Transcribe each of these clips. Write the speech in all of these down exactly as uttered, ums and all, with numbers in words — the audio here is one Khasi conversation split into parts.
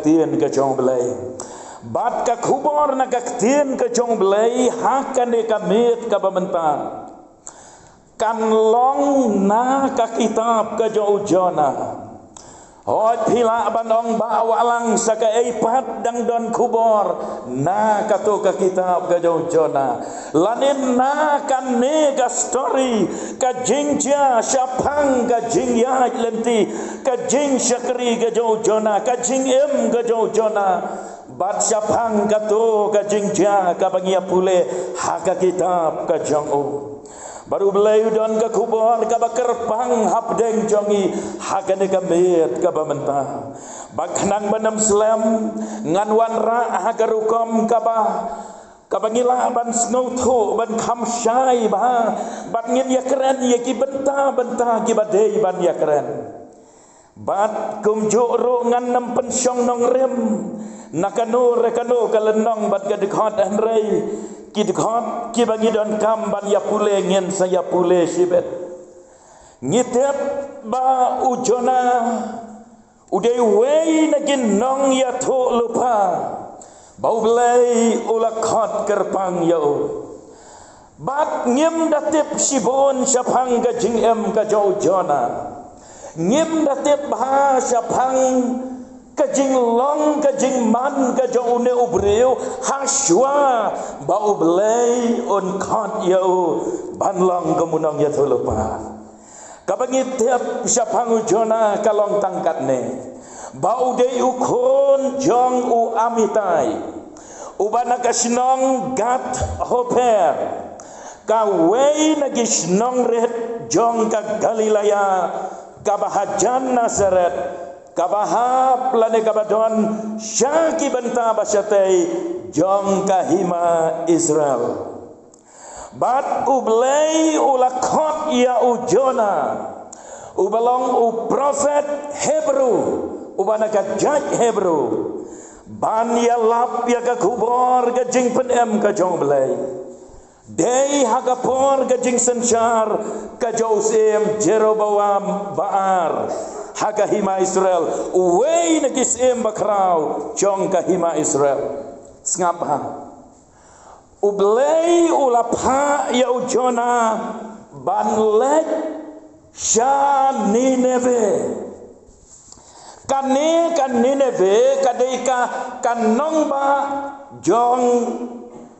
ktien ka jong U Blei. Bad ka khubor na ka ktien ka jong U Blei ha kane ka miet kaba mynta kan long na ka kitab ka jong u Jonah. Hooid, phi lah ban ong, Bah Wahlang, sa kaei pat dang don khubor na kato ka kitab ka jong u Jonah? Lane na kane ka story, ka jingjia shaphang ka jingïaid lynti, ka jingshakri ka jong u Jonah, ka jingim ka jong u Jonah, bad shaphang kato ka jingjia kaba ngi ïa pule ha ka kitab ka jong u. Bad U Blei u don ka khubor kaba kyrpang hapdeng jong ngi ha kane ka miet kaba mynta. Bad khnang ban ym slem, ngan wanrah ha ka rukom kaba, kaba ngi lah ban sngewthuh, ban kham shai bha, bad ngin ïakren ïa ki bynta bynta kiba dei ban ïakren. Bad kumjuh ruh ngan ym pynshong nongrim na kano re kano ka lynnong bad ka dkhot, hynrei ki dkhot kiba ngi donkam ban ïa pule ngin sa ïa pule shibit. Ngi tip ba u Jonah u dei uwei na ki nongïathuhlypa ba U Blei u la khot kyrpang ïa u. Bad ngim da tip shibun shaphang ka jingim ka jong u Jonah. Ngim da tip bha shaphang ka jinglong ka jingman ka jong une u briew ha shuwa ba U Blei un khot ïa u ban long kum u nongïathuhlypa. Kaba ngi tip shaphang u Jonah ka long tang katne, ba u dei u khun jong u Amitai, uba na ka shnong Gath Hepher, kawei na ki shnong rit jong ka Galilaya, kaba hajan Nasareth, kaba hap lane kaba don sha ki bynta ba shatei jong ka hima Israel. Bad U Blei u la khot ïa u Jonah, uba long u prophet Hebru, uba na ka jait Hebru, ban ïalap ïa ka khubor ka jingpynim ka jong U Blei. Dei ha ka por ka jingsynshar ka jong u syiem Jeroboam ba ar ha ka hima Israel, uwei na ki syiem bakhraw jong ka hima Israel. Sngap bha. U Blei u la phah ïa u Jonah ban leit sha Nineveh. Kane ka Nineveh ka dei ka, ka nongbah jong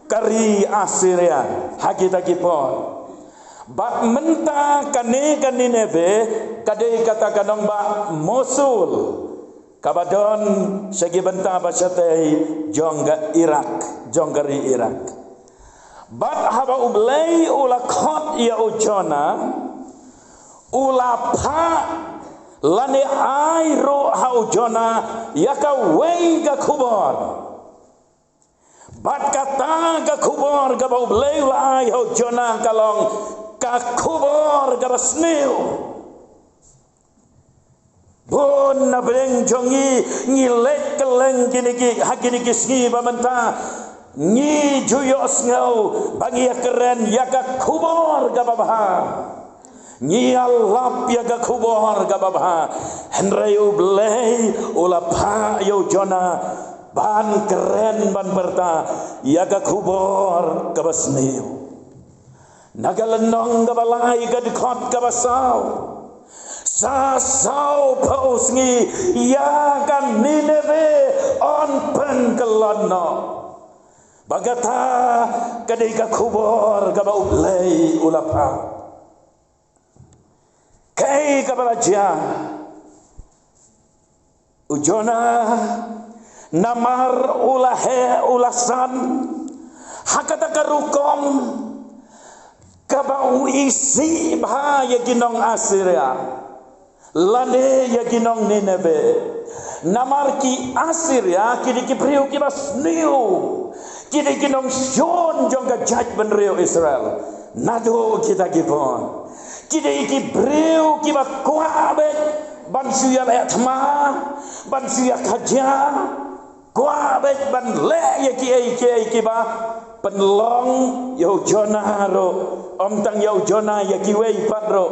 ka ri Assyria ha kita ki por. Bad mynta kane ka Nineveh ka dei kata ka nongbah Mosul, kaba don sha ki bynta ba shatei jong ka Iraq, jong ka ri Iraq. Bad haba U Blei u la khot ïa u Jonah, u la phah lane ai ruh ha u Jonah ïa kawei ka khubor. Bad kata ka khubor kaba U Blei u la ai ha u Jonah ka long ka khubor kaba sniew. Bun na pdeng jong ngi, ngi leit kylleng kine ki, ha kine ki sngi ba mynta, ngi ju ïohsngew ba ngi ïakren ïa ka khubor kaba bha. Ngi ïalap ïa ka khubor kaba bha. Hynrei U Blei u la phah ïa u Jonah ban kren, ban pyrta ïa ka khubor kaba sniew. Na ka lynnong kaba lai, ka dkhot kaba saw: Sa saw phew sngi ïa ka Nineveh yn pynkyllon noh. Ba kata ka dei ka khubor kaba U Blei u la phah. Kaei kaba la jia? U Jonah namar u la heh, u la san ha kata ka rukom kaba u isih bha ïa ki nong Assyria lane ïa ki nong Nineveh. Namar ki Assyria ki dei ki briew kiba sniew, ki dei ki nongshun jong ka jaitbynriew Israel. Naduh kita ki por ki dei ki briew kiba kwah beit ban shu ïaleh thma, ban shu ïakajia, kwah beit ban leh ïa kiei kiei kiba pynlong ïa u Jonah ruh, ym tang ïa u Jonah, ïa kiwei pat ruh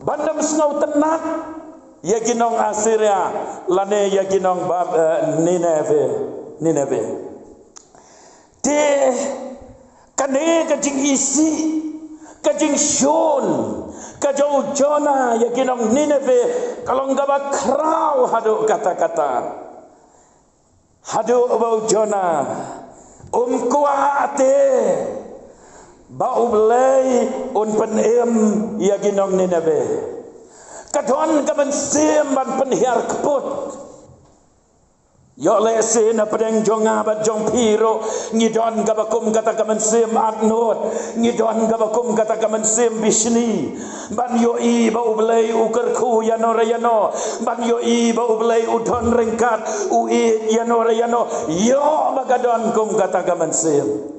ban ym sngewtynnat. ïa ki nong Assyria lane ïa ki nong Bab-, eh, Nineveh, Nineveh. Te kane ka jingisih, ka jingshun ka jong u Jonah ïa ki nong Nineveh ka long kaba khraw haduh katta katta. Haduh ba u Jonah um kwah te ba U Blei un pynim ïa ki nong Nineveh. Ka don ka mynsiem ban pynhiar kput. Ïoh lehse na pdeng jong nga bad jong phi ruh ngi don kaba kum kata ka mynsiem atnud, ngi don kaba kum kata ka mynsiem bishni. Ban ïohi ba U Blei u kyrkhu ïano re ïano. Ban ïohi ba U Blei u don ryngkat, u ïeit ïano re ïano. Ïoh ba ka don kum kata ka mynsiem.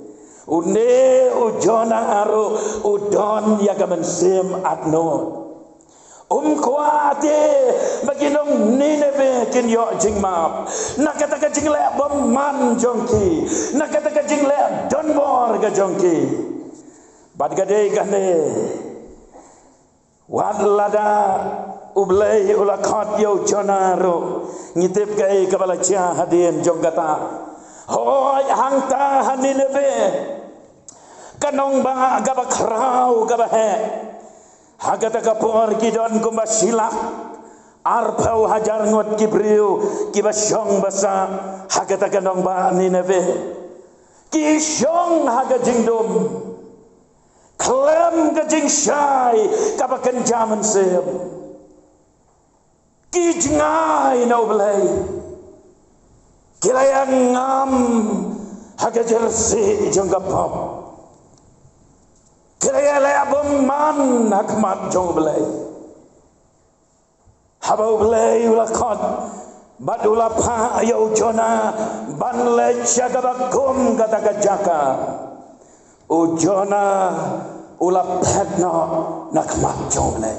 Une u Jonah ruh u don ïa ka mynsiem atnud. Um kwah te ba ki nong Nineveh kin ïoh jingmap na kata ka jingleh bymman jong ki, na kata ka jingleh donbor ka jong ki. Bad ka dei kane, wat lada U Blei u la khot ïa u Jonah ruh, ngi tip kaei kaba la jia hadien jong kata. Hooid, hangta ha Nineveh, ka nongbah kaba khraw kaba heh, ha kata ka por ki don kumba shi lak arphew hajar ngut ki briew kiba shong basa ha kata ka nongbah Nineveh. Ki shong ha ka jingdum khlem ka jingshai kaba kynja mynsiem. Ki jngai na U Blei. Ki la ïangam ha ka jingïasih jong ka pop. Ki la ïaleh bymman ha khmat jong U Blei. Haba U Blei u la khot bad u la phah ïa u Jonah ban leit sha kaba kum kata ka jaka, u Jonah u la phet noh na khmat jong U Blei.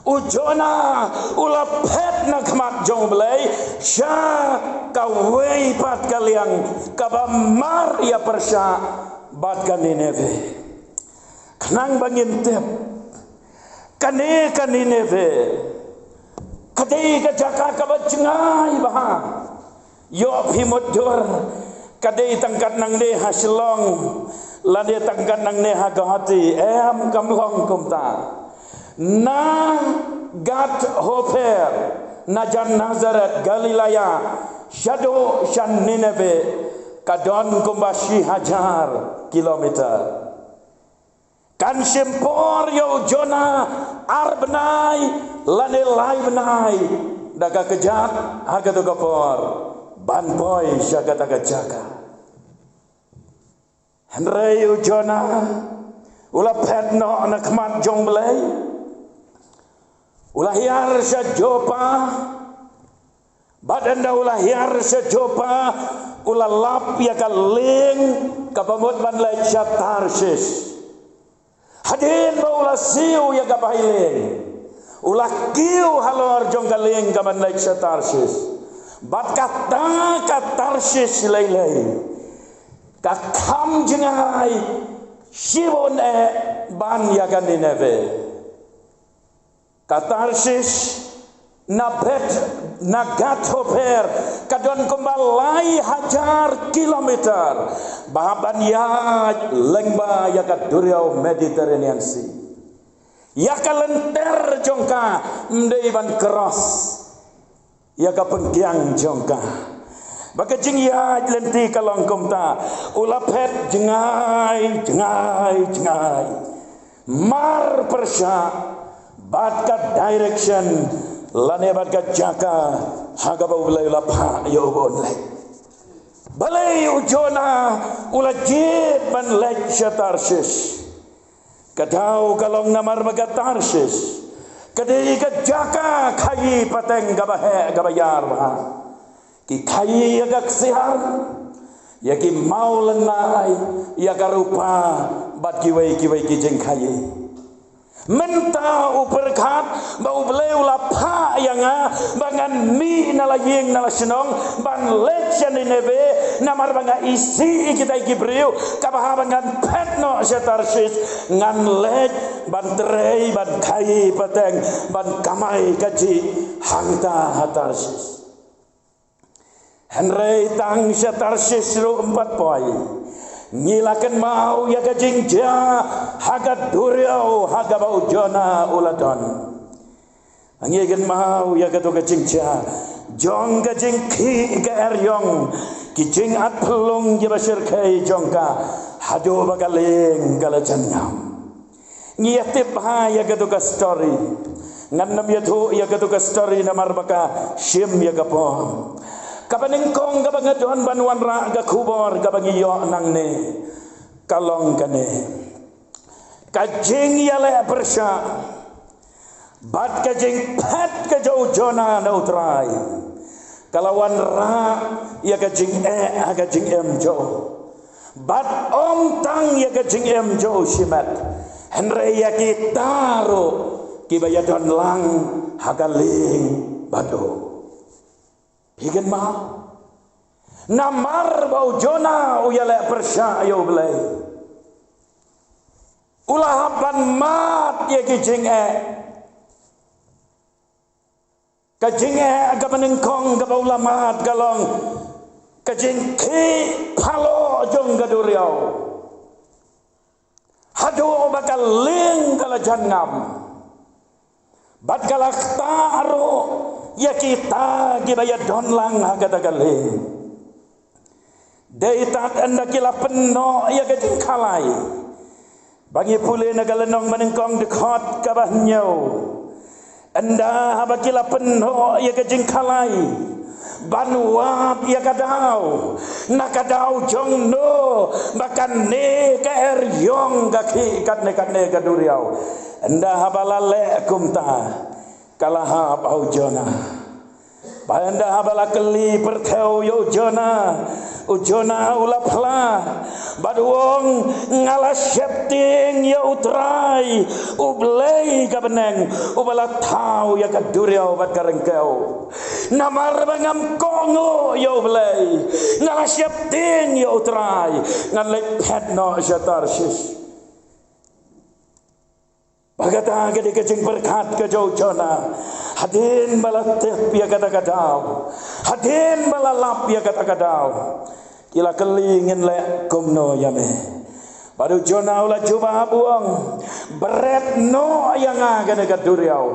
U Jonah u la phet na khmat jong U Blei sha kawei pat ka liang kaba mar ïa pyrshah bad ka Nineveh. Khnang ba ngin tip, kane ka Nineveh ka dei ka jaka kaba jngai bha. Ïoh phi mutdur, ka dei tang kat nangne ha Shillong lane tang kat nangne ha Guwahati, em, kam long kumta. Na Gath Hepher, na jan Nazareth, Galilaya, shaduh sha Nineveh ka don kumba shi hajar kilometer. Kan shim por ïa u Jonah ar bnai lane lai bnai da ka kjat ha kato ka por ban poi sha kata ka jaka. Hynrei u Jonah u la phet noh na khmat jong U Blei. U la hiar sha Joppa. Bad ynda u la hiar sha Joppa, u la lap ïa ka lieng kaba mut ban leit sha Tarshish. Hadien ba u la siew ïa ka bahaïing, u la kiew halor jong ka lieng ka ban leit sha Tarshish. Bad kata ka Tarshish lei lei ka kham jngai shibun eh ban ïa ka Nineveh. Ka Tarshish na Beth, na Gath Hepher, ka don kumba lai hajar kilometer ba hap ban ïaid lyngba ïa ka duriaw Mediterranean Sea. Ïa ka lynter jong ka ym dei ban cross ïa ka pynkiang jong ka. Ba ka jingïaid lynti ka long kumta, u la phet jngai, jngai, jngai, mar pyrshah bad ka direction lane bad ka jaka ha kaba U Blei u la phah ïa u ba un leit. Balei u Jonah u la jied ban leit sha Tarshish? Ka daw ka long namar ba ka Tarshish ka dei ka jaka khaïi pateng kaba heh kaba ïar bha. Ki khaïi ïa ka ksiar, ïa ki mawlynnai, ïa ka rupa bad kiwei kiwei ki jingkhaïi. Mynta u pyrkhat ba U Blei u la phah ïa nga ba ngan mih na la ïing na la shnong ban leit sha Nineveh, namar ba nga isih ïa kita ki briew, kaba haba ngan phet noh sha Tarshish ngan leit ban trei, ban khaïi pateng, ban kamai kajih hangta ha Tarshish. Hynrei tang sha Tarshish ruh ym pat poi. Ngi la kynmaw ïa ka jingjia ha ka duriaw ha kaba u Jonah u la don. Ngi kynmaw ïa kato ka jingjia jong ka jingkhih ka eriong, ki jingat phyllung kiba shyrkhei jong ka, haduh ba ka lieng ka la jan ngam. Ngi ïa tip bha ïa kato ka story. Ngan ym ïathuh ïa kato ka story namar ba ka shim ïa ka por. Kaba nyngkong kaba nga don ban wanrah ka khubor kaba ngi ïoh nangne ka long kane. Ka jingïaleh pyrshah bad ka jingphet ka jong u Jonah na U Trai ka la wanrah ïa ka jingeh ha ka jingim jong u. Bad ym tang ïa ka jingim jong u shimet, hynrei ïa kita ruh kiba ïadon lang ha ka lieng bad u. Phi kynmaw? Namar ba u Jonah u ïaleh pyrshah ïa U Blei, u la hap ban mad ïa ki jingeh. Ka jingeh kaba nyngkong kaba u la mad ka long ka jingkhih phaloh jong ka duriaw, haduh ba ka lieng ka la jan ngam. Bad ka la ktah ruh ïa kita kiba ïadon lang ha kata ka lieng. Dei tad ynda ki la pynnoh ïa ka jingkhalai. Ba ngi pule na ka lynnong ba nyngkong, dkhot kaba hynñiew. Ynda haba ki la pynnoh ïa ka jingkhalai ban wad ïa ka daw, na ka daw jong no ba kane ka eriong ka khih katne katne ka duriaw. Ynda haba la leh kumta, ka la hap ha u Jonah. Bad ynda haba la kylli pyrthew ïa u Jonah, u Jonah u la phla bad u ong, nga la sheptieng ïa U Trai U Blei ka bneng, uba la thaw ïa ka duriaw bad ka ryngkew. Namar ba ngam kohnguh ïa U Blei, nga la sheptieng ïa U Trai, ngan leit phet noh sha Tarshish. Ba kata ka dei ka jingpyrkhat ka jong u Jonah. Hadien ba la tip ïa kata ka daw, hadien ba la lap ïa kata ka daw, ki la kylli, ngin leh kumno ïa me? Bad u Jonah u la jubab u ong, bret noh ïa nga kane ka duriaw,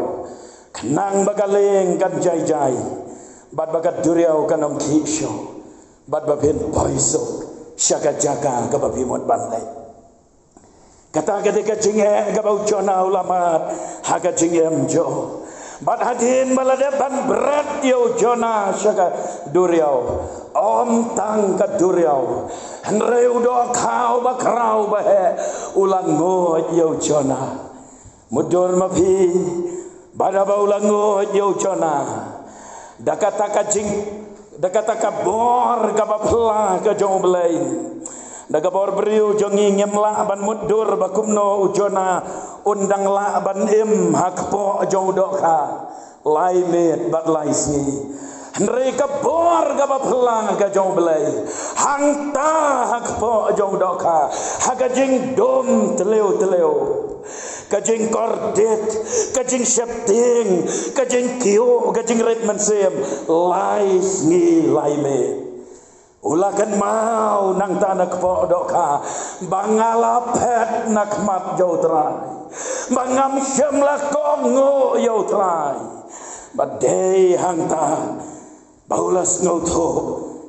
khnang ba ka lieng kan jai jai, bad ba ka duriaw kan ym khih shuh, bad ba phin poi suk sha ka jaka kaba phi mut ban leit. Kata ka dei ka jingeh kaba u Jonah u la mad ha ka jingim jong u. Bad hadien ba la dep ban bret ïa u Jonah sha ka duriaw, ym tang ka duriaw, hynrei u dohkha uba khraw uba heh u la nguid ïa u Jonah. Mutdur ma phi, bad haba u la nguid ïa u Jonah, da kata ka jing, da kata ka bor kaba phylla ka jong U Blei, da ka bor briew jong ngi ngim lah ban mutdur ba kumno u Jonah un dang lah ban im ha kpoh jong u dohkha lai miet bad lai sngi. Hynrei ka bor kaba phylla ka jong U Blei, hangta ha kpoh jong u dohkha, ha ka jingdum tliw tliw, ka jingkordit, ka jingsheptieng, ka jingkiew, ka jingrit mynsiem lai sngi lai miet. U la kynmaw nangta na kpoh dohkha ba nga la phet na khmat jong u Trai, ba ngam shym la kohnguh ïa u Trai. Ba dei hangta ba u la sngewthuh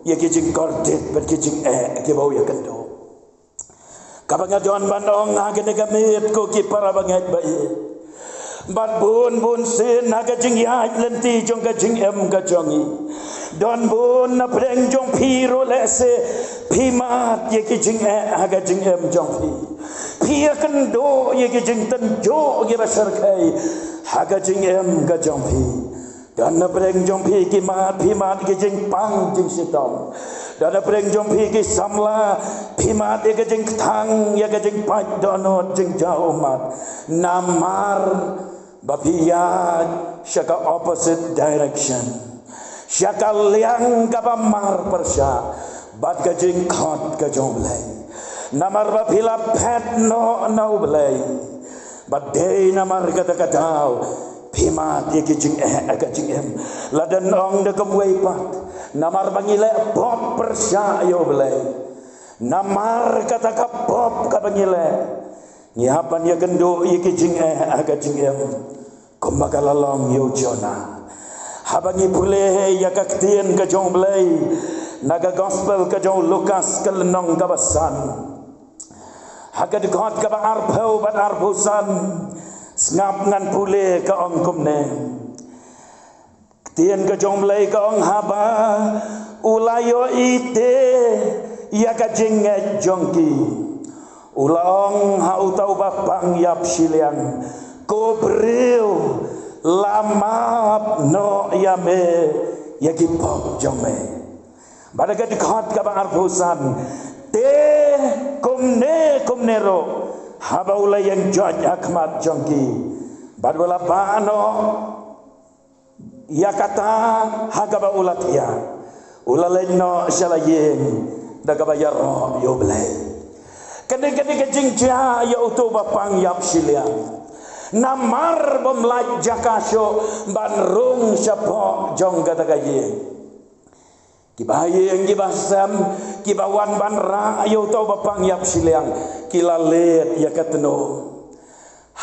ïa ki jingkordit bad ki jingeh kiba u ïakynduh. Kaba nga don ban ong ha kane ka miet, ko ki para bangeit ba ïeit, bad bun bun sien ha ka jingïaid lynti jong ka jingim ka jong ngi, don bun na pdeng jong phi ruh lehse phi mad ïa ki jingeh ha ka jingim jong phi, phi ïakynduh ïa ki jingtynjuh kiba shyrkhei ha ka jingim ka jong phi. Don na pdeng jong phi ki mad, phi mad ki jingpang jingshitom. Don na pdeng jong phi ki samla, phi mad ïa ka jingkthang, ïa ka jingpait dohnud, jingjaw ummat. Namar ba phi ïaid sha ka opposite direction, sha ka liang kaba mar pyrshah bad ka jingkhot ka jong U Blei. Namar ba phi la phet noh na U Blei. Bad dei namar kata ka daw phi mad ïa ki jingeh ha ka jingim. Lada ong da kumwei pat, namar ba ngi leh pop pyrshah ïa U Blei. Namar kata ka pop kaba ngi leh, ngi hap ban ïakynduh ïa ki jingeh ha ka jingim, kumba ka la long ïa u Jonah. Haba ngi pule ïa ka ktien ka jong U Blei na ka gospel ka jong u Lukas ka lynnong kaba san, ha ka dkhot kaba arphew bad arphew san, sngap ngan pule, ka ong kumne. Ktien ka jong U Blei ka ong, haba u la ïohi te ïa ka jingngeit jong ki, u la ong ha uta uba pang ïap shiliang, ko briew, la map noh ïa me ïa ki pop jong me. Bad ha ka dkhot kaba arphew san, te kumne kumne ruh, haba u la ïeng joit ha khmat jong ki, bad u la bah noh ïa kata ha kaba u la thiah, u la leit noh sha la ïing da kaba ïaroh ïa U Blei. Kane, kane ka jingjia ïa uto uba pang ïap shiliang, namar bym lait jaka shuh ban rung shapoh jong kata ka ïing. Kiba ha ïing kiba ha sem, kiba wan ban rah ïa uto uba pang ïap shiliang, ki la leit ïa ka tnum.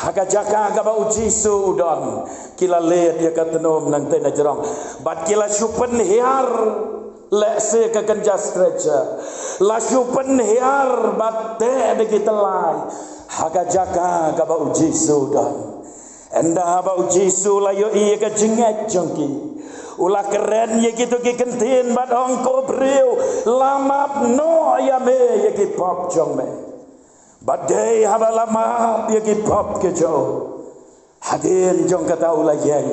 Ha ka jaka kaba U Jisu u don, ki la leit ïa ka tnum nangta na jrong. Bad ki la shu pynhiar, lehse ka kynja stretcher, la shu pynhiar bad teh da ki tyllai ha ka jaka kaba U Jisu u don. Ynda haba U Jisu u la ïohi ïa ka jingngeit jong ki, u la kren ïa kito ki kyntien bad ong, ko briew, la map noh ïa me ïa ki pop jong me. Bad dei haba la map ïa ki pop ki jong u, hadien jong kata u la ïeng,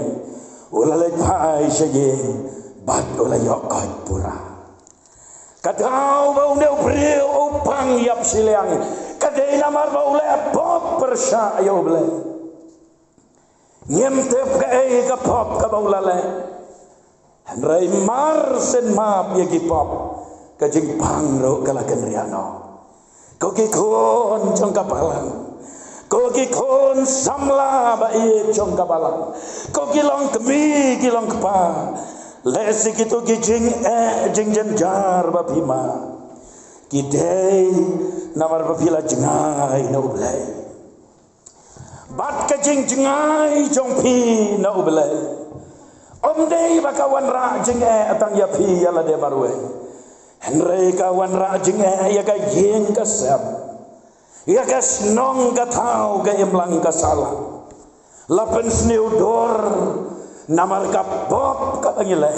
u la leit phai sha ïing bad u la ïoh koit pura. Ka daw ba une u briew u pang ïap shiliang, ka dei namar ba u leh pop pyrshah ïa U Blei. Ngim tip kaei ka pop kaba u la leh, hynrei mar shen map ïa ki pop, ka jingpang ruh ka la kynriah noh. Ko ki khun jong ka balang, ko ki khun samla ba ïeit jong ka balang, ko ki longkmie ki longkpa, lehse kito ki jingeh jingjynjar ba phi mad, ki dei namar ba phi la jngai na U Blei. Bad ka jingjngai jong phi na U Blei, ym dei ba ka wanrah jingeh tang ïa phi ïa lade marwei, hynrei ka wanrah jingeh ïa ka ïing ka sem, ïa ka shnong ka thaw, ka imlang ka sahlang. La pynsniew dur namar ka pop kaba ngi leh,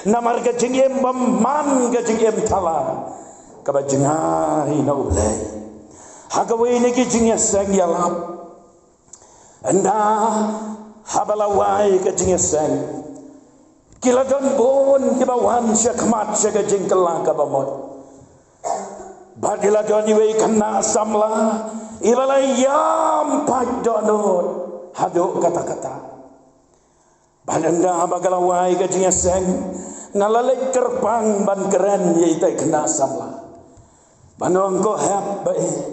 namar ka jingim bymman, ka jingim thala kaba jngai na U Blei. Ha kawei na ki jingïaseng ïalap, ynda haba la wai ka jingïaseng, ki la don bun kiba wan sha khmat sha ka jingkylla kaba mut. Bad i la don iwei i khynnah samla iba la ïam pait dohnud haduh katta katta. Bad ynda haba ka la wai ka jingïaseng, nga la leit kyrpang ban kren ïa ita i khynnah samla, ban ong, ko hep ba ïeit,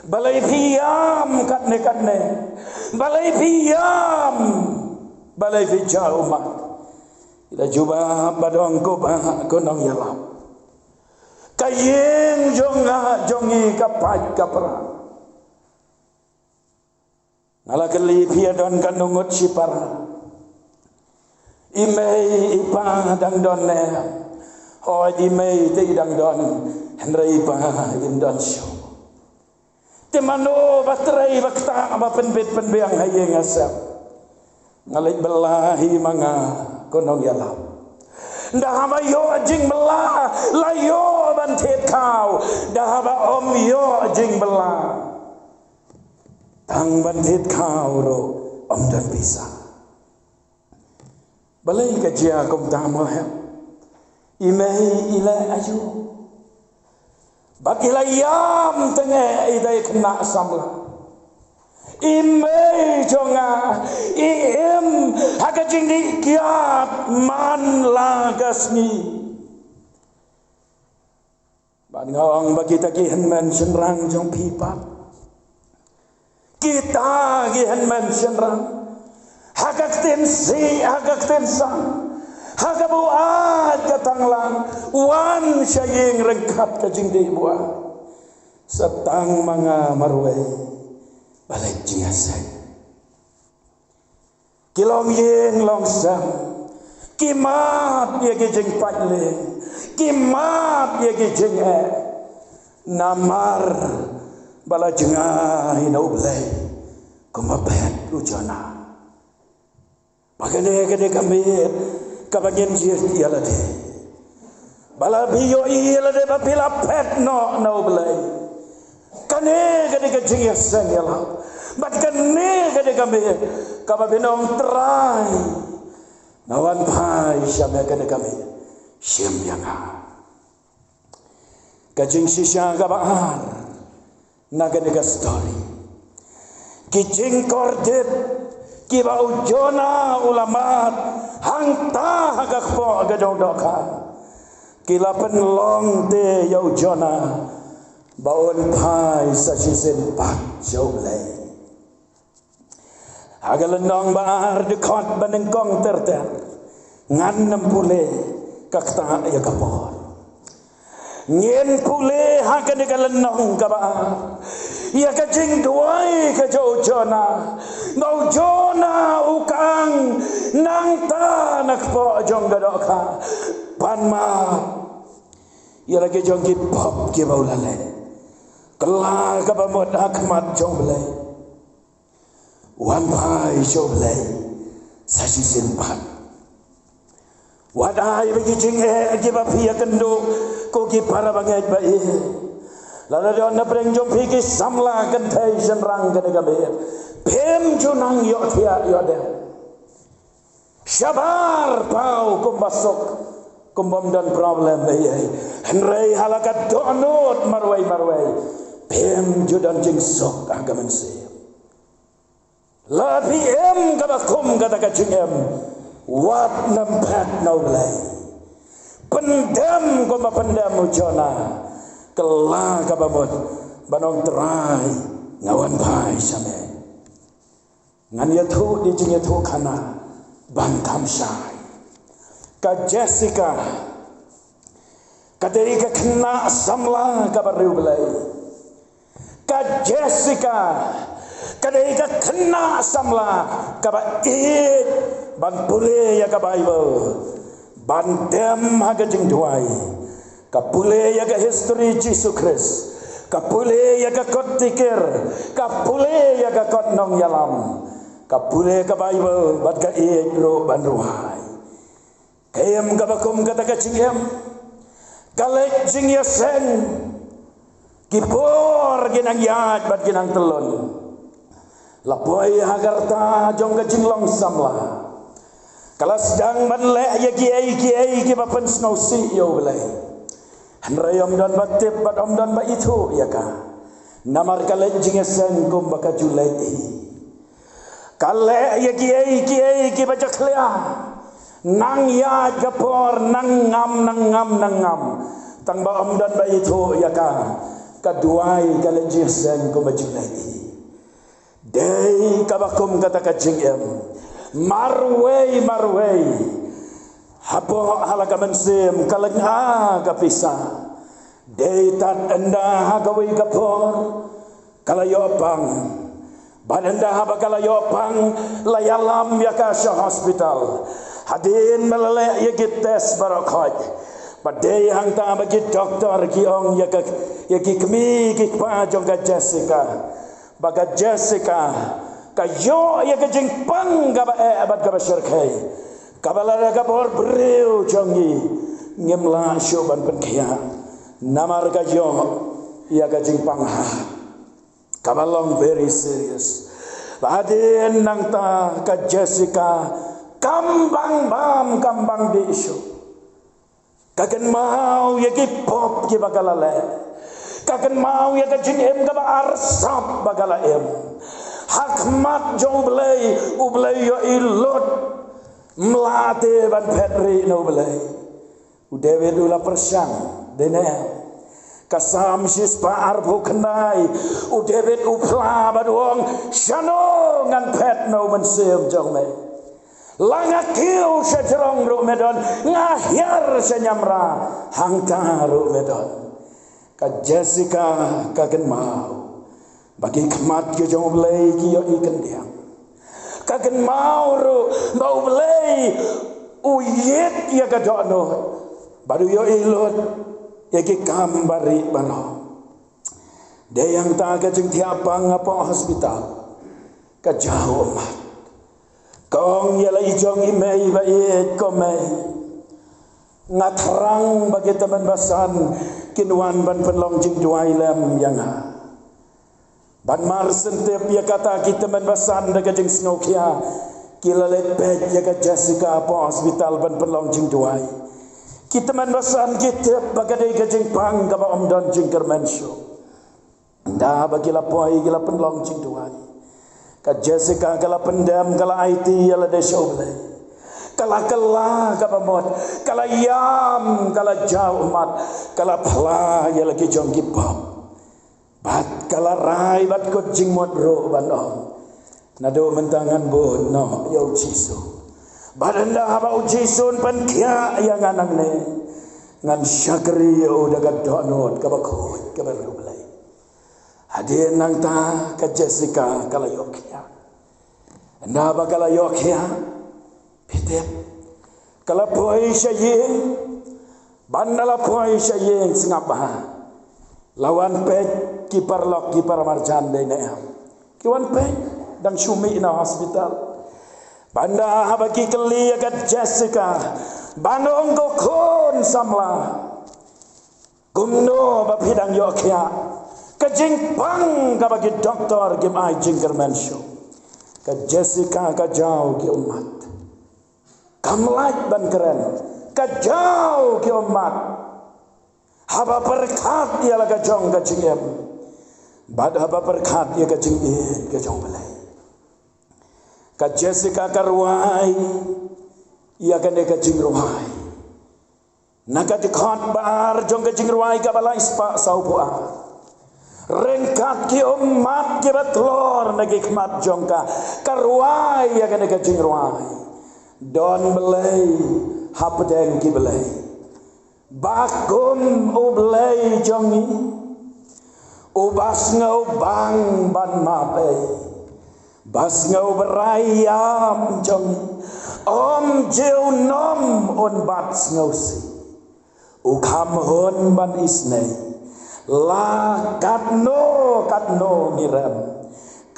balei phi ïam katne katne? Balei phi ïam? Balei phi jaw ummat? I la jubab bad ong, ko bah, ko nongïalap, ka ïing jong nga jong ngi ka pait ka pra. Nga la kylli, phi ïa don katno ngut shipara? I mei i pa dang don ne? Hooid, i mei te i dang don, hynrei i pa im don shuh. Te mano ba trei ba ktah ba pynbit pynbiang ha ïing ha sem? Nga leit bylla hi ma nga, ko nongïalap. Ynda haba ïoh jingbylla la ïoh ban thied khaw, ynda haba ym ïoh jingbylla, tang ban thied khaw ruh ym don pisa. Balei ka jia kumta mo hem? I mei i leh aïu? Bad i la ïam tang eh i dei khynnah samla. I mei jong nga i im ha ka jingdih kiad man la ka sngi. Bad nga ong ba kita ki hynmen shynrang jong phi pat, kita ki hynmen shynrang, ha ka ktien sih, ha ka ktien sang, ha ka buaid ka tanglang, wan sha ïing ryngkat ka jingdih buaid. Sa tang ma nga marwei, balei jingïaseng? Ki long ïing long sem, ki map ïa ki jingpait lieng, ki map ïa ki jingeh. Namar ba la jngai na U Blei kumba phet u Jonah. Ba kane ka dei ka miet kaba ngin jied ïa lade. Ba la phi ïohi ïa lade ba phi la phet noh na U Blei. Kane ka dei ka jingïaseng ïalap. Bad kane ka dei ka miet kaba phin ong Trai, nga wan phai sha me, kane ka miet shim ïa nga. Ka jingshisha kaba ar na kane ka story, ki jingkordit kiba u Jonah u la mad hangta ha ka kpoh ka jong dohkha, ki la pynlong te ïa u Jonah ba un phai sa shisien pat sha U Blei. Ha ka lynnong ba ar, dkhot ba nyngkong ter ter, ngan nym pule ka ktah ïa ka por. Ngin pule ha kane ka lynnong kaba ar ïa ka jingduwai ka jong u Jonah. Ba u Jonah u kang nangta na kpoh jong ka dohkha ban map ïa la ki jong ki pop kiba u la leh. Kylla kaba mut ha khmat jong U Blei, wan phai sha U Blei sa shisien pat. Wat ai ba ki jingeh kiba phi ïakynduh, ko ki para bangeit ba ïeit, lada don na pdeng jong phi ki samla kynthei shynrang kane ka miet, phim ju nang ïohthiah ïohdem. Shabar paw kumba suk, kumba ym don problem ei ei. Hynrei ha la ka dohnud marwei marwei, phim ju don jingsuk ha ka mynsiem. La phi im kaba kum kata ka jingim, wat nym phet na U Blei. Pyndem kumba pyndem u Jonah. Kylla kaba mut ban ong, Trai, nga wan phai sha me. Ngan ïathuh da ka jingïathuhkhana ban kham shai. Ka Jessica ka dei ka khynnah samla kaba riewblei. Ka Jessica ka dei ka khynnah samla kaba ïeit ban pule ïa ka Baibl, ban dem ha ka jingduwai. Ka pule ïa ka history Jisu Khrist, ka pule ïa ka kot dikir, ka pule ïa ka kot nongïalam, ka pule ka Baibl bad ka ïeit ruh ban rwai. Ka im kaba kum kata ka jingim, ka leit jingïaseng. Ki por ki nang ïaid bad ki nang tyllun. La poi ha ka rta jong ka jinglong samla, ka la sdang ban leh ïa kiei kiei kiba pynsngewsih ïa U Blei. Hynrei ym don ba tip bad ym don ba ithuh ïa ka, namar ka leit jingïaseng kumba ka ju leit hi. Ka leh ïa kiei kiei kiba jakhlia, nang ïaid ka por, nang ngam, nang ngam, nang ngam, tang ba ym don ba ithuh ïa ka. Ka duwai, ka leit jingïaseng kumba ju leit hi. Dei kaba kum kata ka jingim, marwei marwei, hapoh ha la ka mynsiem ka lynga ka pisa. Dei tad ynda ha kawei ka por ka la ïoh pang, bad ynda haba ka la ïoh pang, la ïalam ïa ka sha hospital. Hadien ba la leh ïa ki test baroh khoit, ba dei hangta ba ki doktor ki ong ïa ka, ïa ki kmie ki kpa jong ka Jessica, ba ka Jessica ka ïoh ïa ka jingpang kaba eh bad kaba shyrkhei, kaba lada ka bor briew jong ngi, ngim lah shuh ban pynkhiah, namar ka ïoh ïa ka jingpang heart kaba long very serious. Ba hadien nangta ka Jessica Kam bang bam, kam bang dih shuh. Ka kynmaw ïa ki pop kiba ka la leh. Ka kynmaw ïa ka jingim kaba arsap ba ka la im. Ha khmat jong U Blei, U Blei ïohi lut. Ym lah te ban phet rieh na U Blei. U David u la pyrshang, dei ne em? Ka Salm shispah arphew khyndai, u David u phla bad u ong, shano ngan phet na U Mynsiem jong me? La nga kiew sha jrong ruh me don, nga hiar sha niamra, hangta ruh me don. Ka Jessica ka kynmaw ba ki khmat ki jong U Blei ki ïohi khyndiat. Ka kynmaw ruh ba U Blei u ïeit ïa ka dohnud bad u ïohi lut ïa ki kam barieh baroh. Dei hangta ka jingthiah pang hapoh hospital, ka jaw ummat. Ka ong, ïa la i jong i mei ba ïeit, ko mei, nga thrang ba ki tymmen basan kin wan ban pynlong jingduwai lem ïa nga. Ban marshen tip ïa kata, ki tymmen basan da ka jingsngewkhia ki la leit peit ïa ka Jessica hapoh hospital ban pynlong jingduwai. Ki tymmen basan ki tip ba ka dei ka jingpang kaba ym don jingkyrmen shuh. Ynda ba ki la poi ki la pynlong jingduwai, ka Jessica ka la pyndem, ka la aiti ïa lade sha U Blei. Ka la kylla kaba mut, ka la ïam, ka la jaw ummat, ka la phla ïa la ki jong ki pop. Bad ka la rai bad kut jingmut ruh ban ong, naduh mynta ngan bud noh ïa U Jisu. Bad ynda haba U Jisu un pynkhiah ïa nga nangne, ngan shakri ïa u da ka dohnud kaba khuid kaba riewblei. Hadien nangta ka Jessica ka la ïoh khiah. Ynda ba ka la ïoh khiah, phi tip, ka la poi sha ïing. Bad ynda la poi sha ïing, sngap bha, la wan peit ki paralok ki paramarjan, dei ne em? Ki wan peit, dang shu mih na hospital. Bad ynda haba ki kylli ïa ka Jessica ban ong, ko khun samla, kumno ba phi dang ïoh khiah? Ka jingpang kaba ki doktor kim ai jingkyrmen shuh. Ka Jessica ka jaw ki ummat. Kam lait ban kren, ka jaw ki ummat. Haba pyrkhat ïa la ka jong ka jingim bad haba pyrkhat ïa ka jingïeit ka jong U Blei, ka Jessica ka rwai ïa kane ka jingrwai na ka dkhot ba ar jong ka jingrwai kaba lai spah sawphew ar. Ryngkat ki ummat kiba tlor na ki khmat jong ka, ka rwai ïa kane ka jingrwai. Don Blei hapdeng ki blei, ba kum U Blei jong ngi, uba sngewbang ban map ei, ba sngewbha ïam jong ngi, ym junom un bat sngewsih. U kham hun ban isynei, la katno katno ngi rem,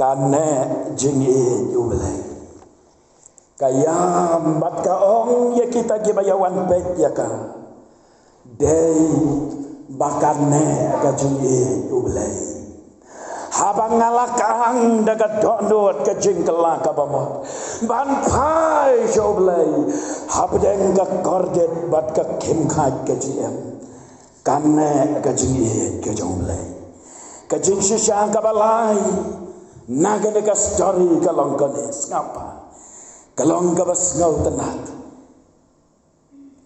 ka neh jingïeit U Blei. Ka ïam bad ka ong ïa kita kiba ïa wan peit ïa ka, dei ba ka neh ka jingïeit U Blei. Haba nga la khang da ka dohnud ka jingkylla kaba mut ban phai sha U Blei hapdeng ka kordit bad ka khim khaid ka jingim, ka neh ka jingïeit ka jong U Blei. Ka jingshisha kaba lai na kane ka story ka long kane, sngap bha, ka long kaba sngewtynnat.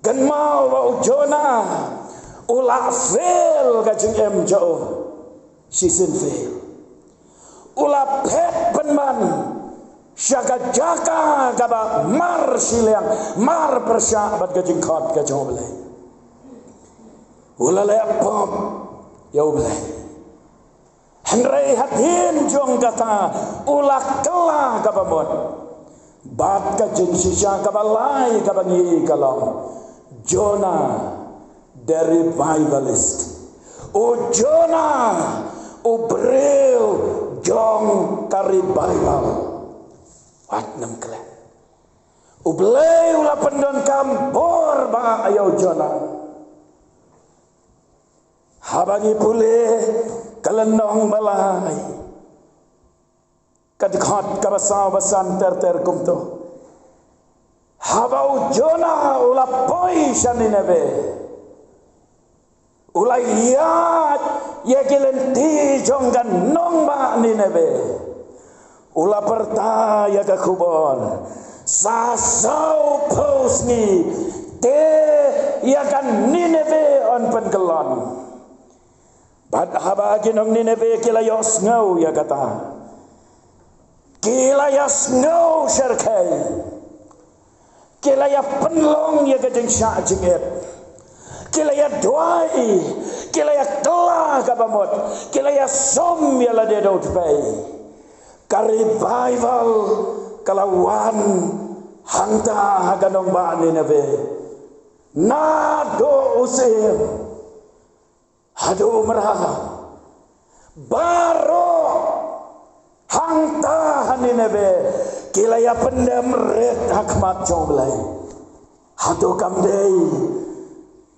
Kynmaw ba u Jonah u la fail ka jingim jong u. Shisien fail. U la phet pynban sha ka jaka kaba mar shiliang, mar pyrshah bad ka jingkhot ka jong U Blei. U la leh pop ïa U Blei. Hynrei hadien jong kata u la kylla kaba mut. Bad ka jingshisha kaba lai kaba ngi ka long Jonah the revivalist. U Jonah u briew jong ka revival. Wat nym klet. U Blei u la pyndonkam bor ba ïa u Jonah. Haba ngi pule ka lynnong ba lai, ka dkhot kaba saw ba san ter ter kumto. Haba u Jonah u la poi sha Nineveh, u la ïaid ïa ki lynti jong ka nongbah Nineveh. U la pyrta ïa ka khubor, sa sawphew sngi te ïa ka Nineveh yn pynkyllon. Bad haba ki nong Nineveh ki la ïohsngew ïa kata, ki la ïohsngew syrkhei. Ki la ïa pynlong ïa ka jingshah jingit. Ki la ïa duwai, ki la ïa kylla kaba mut, ki la ïa sum ïa lade da u tpei. Ka revival ka la wan hangta ha ka nongbah Nineveh. Naduh u syiem haduh u mraw, baroh hangta ha Nineveh ki la ïa pyndem rit ha khmat jong U Blei. Hato kam dei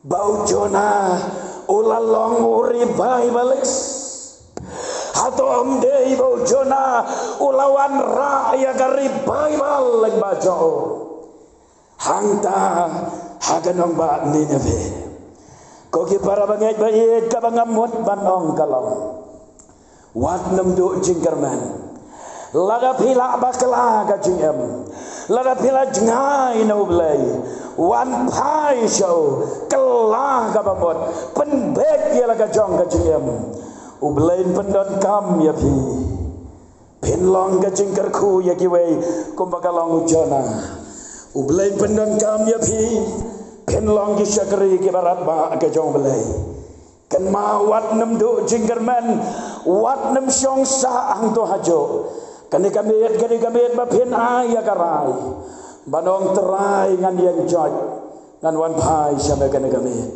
ba u Jonah u la long u revivalist? Hato kam dei ba u Jonah u la wanrah ïa ka revival lyngba jong u hangta ha ka nongbah Nineveh? Ko ki para bangeit ba ïeit, kaba nga mut ban ong ka long, wat nym duh jingkyrmen. Lada phi la bakla ka jingim, lada phi la jngai na U Blei, wan phai sha u, kylla kaba mut, pynbeit ïa la ka jong ka jingim. U Blei un pyndonkam ïa phi. Phin long ka jingkyrkhu ïa kiwei kumba ka long u Jonah. U Blei un pyndonkam ïa phi. Phin long ki shakri kiba radbah ka jong U Blei. Kynmaw, wat nym duh jingkyrmen, wat nym shong sah hangto hajuh. Kane ka miet, kane ka miet ba phin ai ïa ka rai, ban ong, Trai, ngan ïeng joit, ngan wan phai sha me kane ka miet.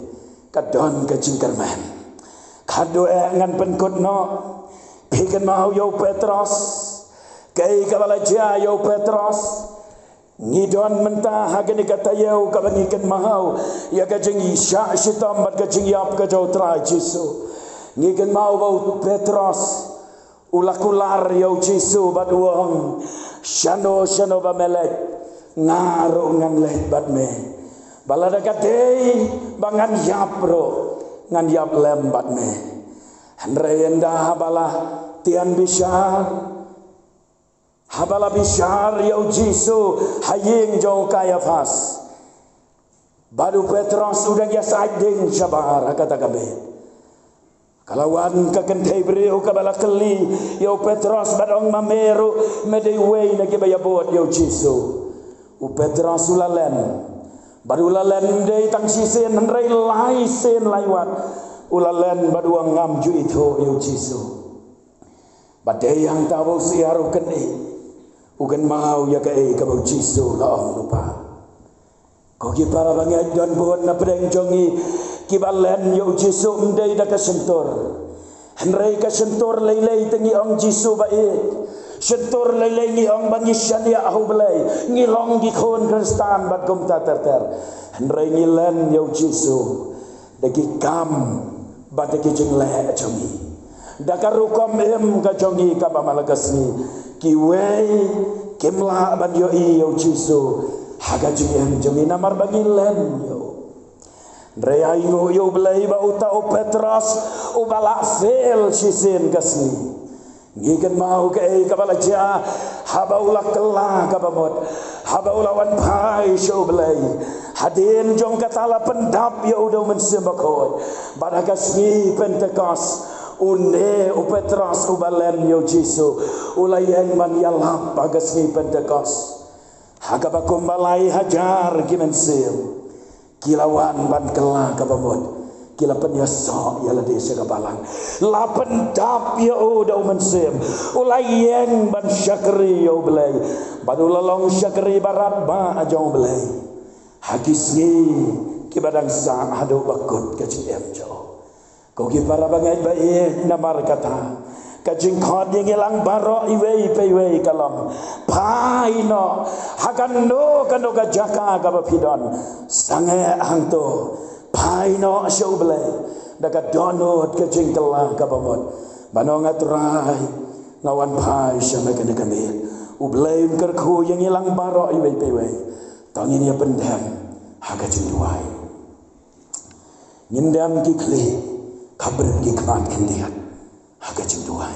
Ka don ka jingkyrmen. Khatduh eh ngan pynkut noh. Phi kynmaw ïa u Petros. Kaei kaba la jia ïa u Petros? Ngi don mynta ha kane ka taïew kaba ngi kynmaw ïa ka jingshah shitom bad ka jingïap ka jong U Trai Jisu. Ngi kynmaw ba u Petros u la kular ïa u Jisu bad u ong, shano shano ba me leit, nga ruh ngan leit bad me. Ba lada ka dei ba ngan ïap ruh, ngan ïap lem bad me. Hynrei ynda haba la tian bishar, haba la bishar ïa u Jisu ha ïing jong u Kaiaphas, bad u Petros u dang ïasaid ding shabar ha kata ka miet, ka la wan ka kynthei briew kaba la kylli ïa u Petros bad ong, ma me ruh me dei uwei na kiba ïabud ïa u Jisu? U Petros u la len. Bad u la len ym dei tang shisien hynrei lai sien lai wat. U la len bad u ong, ngam ju ithuh ïa u Jisu. Bad dei hangta ba u syiar u kynnoh, u kynmaw ïa kaei kaba u Jisu u la ong lypa. Ko ki para bangeit, don bun na pdeng jong ngi kiba len ïa u Jisu ym dei da ka shyntur. Hynrei ka shyntur lei lei te ngi ong Jisu ba ïeit. Shyntur lei lei ngi ong ba ngi shaniah ha U Blei, ngi long ki khun Khristan bad kumta ter ter. Hynrei ngi len ïa u Jisu da ki kam bad da ki jingleh jong ngi, da ka rukom im ka jong ngi kaba man la ka sngi. Kiwei kim lah ban ïohi ïa u Jisu ha ka jingim jong ngi namar ba ngi len ïa u. Hynrei ai nguh ïa U Blei ba uta u Petros uba la fail shisien ka sngi. Ngi kynmaw kaei kaba la jia haba u la kylla kaba mut, haba u la wan phai sha U Blei. Hadien jong kata la pyndap ïa u da u Mynsiem Bakhuid. Bad ha ka sngi Pentekost, une u Petros uba len ïa u Jisu u la ïeng ban ïalap ha ka sngi Pentekost. Ha kaba kumba lai hajar ki mynsiem ki la wan ban kylla kaba mut, ki la pynïasoh ïa lade sha ka balang. La pyndap ïa u da u Mynsiem, u la ïeng ban shakri ïa U Blei, bad u la long shakri ba radbah jong U Blei ha ki sngi kiba dang sah haduh ba kut ka jingim jong u. Ko ki para bangeit ba ïeit, namar kata ka jingkhot ïa ngi lang baroh iwei pa iwei ka long, phai noh ha kano kano ka jaka kaba phi don. Sangeh hangto, phai noh sha U Blei da ka dohnud ka jingkylla kaba mut, ban ong, A Trai, nga wan phai sha me kane ka miet. U Blei un kyrkhu ïa ngi lang baroh iwei pa iwei. To ngin ïa pyndem ha ka jingduwai. Ngin dem ki khlieh, khapdeng ki khmat khyndiat ha ka jingduwai.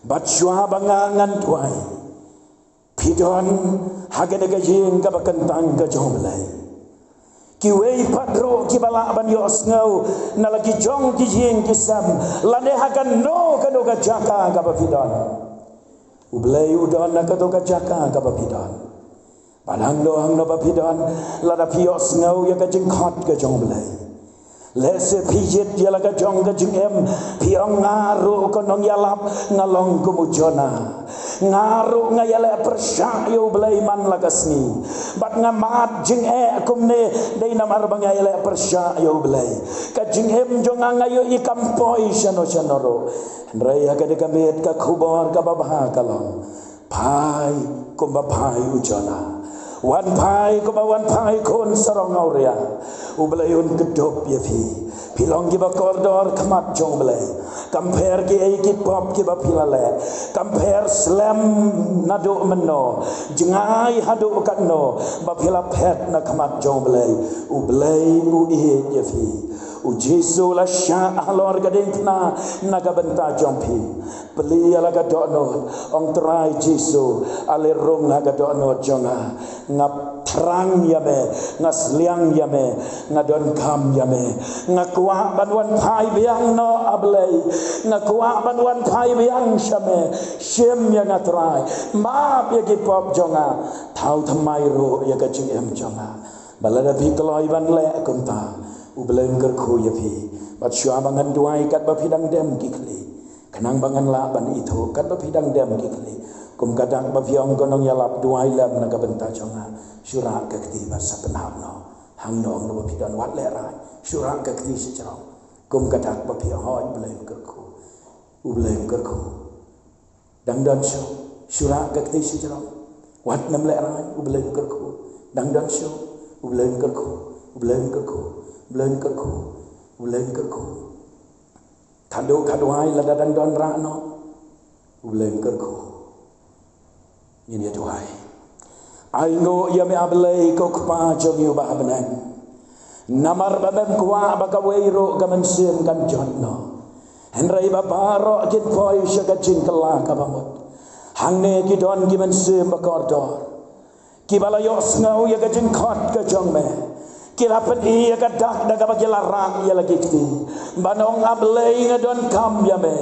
Bad shuwa ba nga ngan duwai, phi don ha kane ka ïing kaba kyntang ka jong U Blei. Kiwei pat ruh kiba lah ban ïohsngew na la ki jong ki ïing ki sem, lane ha kano kano ka jaka kaba phi don. U Blei u don ha kato ka jaka kaba phi don. Bad hangno hangno ba phi don, lada phi ïohsngew ïa ka jingkhot ka jong U Blei, lehse phi jied ïa la ka jong ka jingim, phi ong, nga ruh ko nongïalap nga long kum u Jonah. Nga ruh nga ïaleh pyrshah ïa U Blei man la ka sngi. Bad nga mad jingeh kumne dei namar ba nga ïaleh pyrshah ïa U Blei. Ka jingim jong nga nga ïohi kam poi shano shano ruh. Hynrei ha kane ka miet ka khubor kaba bha ka long, phai kumba phai u Jonah. Wan phai kumba wan phai khun sarong awria. U Blei un kdup ïa phi. Phi long kiba kordor khmat jong U Blei. Kam pher kiei ki pop kiba phi la leh. Kam pher slem naduh mynno, jngai haduh katno ba phi la phet na khmat jong U Blei, U Blei u ïeit ïa phi. U Jisu la shah halor ka diengphna na ka bynta jong phi. Plie ïa la ka dohnud, ong, Trai Jisu, ale rung ha ka dohnud jong nga. Nga thrang ïa me, nga sliang ïa me, nga donkam ïa me. Nga kwah ban wan phai biang noh, A Blei. Nga kwah ban wan phai biang sha me. Shim ïa nga, Trai. Map ïa ki pop jong nga. Thaw thymmai ruh ïa ka jingim jong nga. Ba lada phi kloi ban leh kumta, U Blei un kyrkhu ïa phi. Bad shuwa ba ngan duwai, katba phi dang dem ki khlieh, khnang ba ngan lah ban ithuh katba phi dang dem ki khlieh. Kum ka dak ba phi ong, ko nongïalap, duwai lem na ka bynta jong nga. Shu rah ka kti bad sa pynhap noh. Hangno hangno ba phi don, wat lehraiñ. Shu rah ka kti shajrong. Kum ka dak ba phi ong, hooid, U Blei un kyrkhu. U Blei un kyrkhu. Dang don shuh. Shu rah ka kti shajrong. Wat nym lehraiñ, U Blei un kyrkhu. Dang don shuh. U Blei un kyrkhu. U Blei un kyrkhu. U Blei un kyrkhu. U Blei un kyrkhu. Khatduh khatduwai lada dang don, rah noh. U Blei un kyrkhu. Ngin ïa duwai. Ainguh ïa me, A Blei, ko Kpa jong ngi uba ha bneng. Namar ba mem kwah ba kawei ruh ka mynsiem kan jot noh, hynrei ba baroh kin poi sha ka jingkylla kaba mut. Hangne ki don ki mynsiem ba kordor, kiba la ïohsngew ïa ka jingkhot ka jong me. Ki la pyni ïa ka dak da kaba ki la rah ïa la ki kti, ban ong, A Blei, nga donkam ïa me.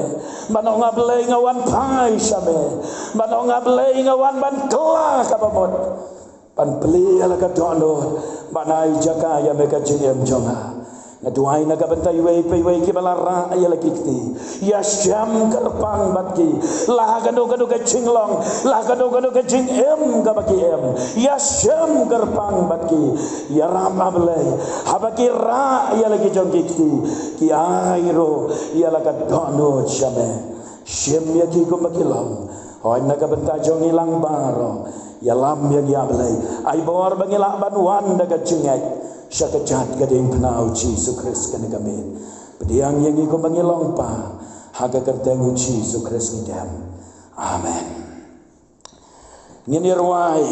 Ban ong, A Blei, nga wan phai sha me. Ban ong, A Blei, nga wan ban kylla kaba mut. Ban plie ïa la ka dohnud, ban ai jaka ïa me ka jingim jong nga. Nga duwai na ka bynta iwei pa iwei kiba la rah ïa la ki kti. Ïa shem kyrpang bad ki. La ha kano kano ka jinglong, la ha kano kano ka jingim kaba ki im, ïa shem kyrpang bad ki. Ïarap, A Blei, haba ki rah ïa la ki jong ki kti, ki ai ruh ïa la ka dohnud sha me. Shim ïa ki kumba ki long. Hooid, na ka bynta jong ngi lang baroh, ïalam ïa ngi, A Blei. Ai bor ba ngi lah ban wan da ka jingngeit sha ka jait ka diengphna U Jisu Khrist kane ka miet. Pdiang ïa ngi kumba ngi long, Pa, ha ka kyrteng U Jisu Khrist ngi dem. Amen. Ngin ïa rwai